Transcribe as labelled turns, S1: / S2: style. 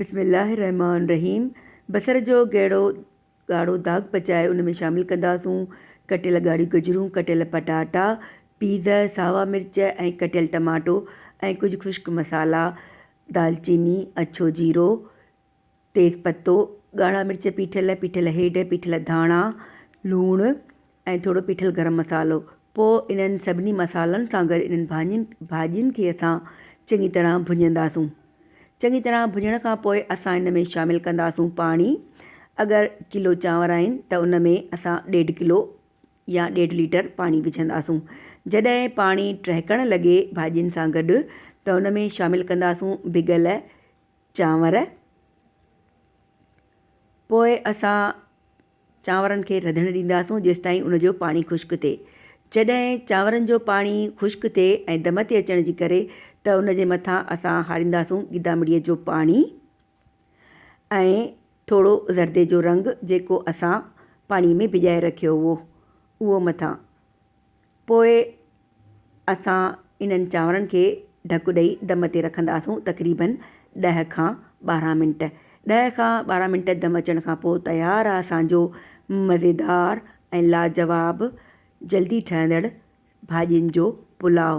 S1: بسم الله الرحمٰن الرحيم بصر جو گهڙو ڳاڙهو داغ پچائي ان ۾ شامل ڪنداسون ڪٽيل ڳاڙهيون گجرون، ڪٽيل پٽاٽا، پيز، ساوا مرچ ۽ ڪٽيل ٽماٽو ۽ ڪجهه خشڪ مصالحا، دالچيني، اڇو جيرو، تيز پتو، ڳاڙها مرچ پيٺل، پيٺل هيڊ، پيٺل ڌاڻا، لوڻ ۽ ٿورو پيٺل گرم مصالحو. پوء انهن سڀني مصالحن سان گڏ انهن ڀاڃين ڀاڄين کي اسان چڱي طرح ڀڃنداسون. چڱي طرح ڀڃڻ کان پوء اسان ان ۾ شامل ڪنداسون پاڻي. اگر ڪلو چانور آهن ته ان ۾ اسان ڏيڍ ڪلو يا ڏيڍ ليٽر پاڻي وجهنداسون. جڏهن پاڻي ٽهڪڻ لڳي ڀاڄين سان گڏ ته ان ۾ شامل ڪنداسون ڀڳل چانور. پوء اسان چانورن کي رڌڻ ڏينداسون جيستائين ان جو پاڻي خشڪ ٿئي. جڏهن چانورن جو پاڻي خشڪ ٿئي ۽ دم تي اچڻ جي ڪري ته ان جي مٿان اسان هارينداسون گدامڙيء جو پاڻي ۽ ٿورو زردي جو رنگ جيڪو اسان پاڻي ۾ ڀڄائي رکيو هئو اهو مٿان پوء اسان انهن چانورن کي ڍڪ ڏئي دم تي رکنداسون تقريبن ڏهه کان 12 منٽ. ڏهه کان 12 منٽ دم اچڻ کان پوء تيار آ اسان جو مزيدار ۽ لاجواب جلدي ٺهندڙ ڀاڄين جو پلاء.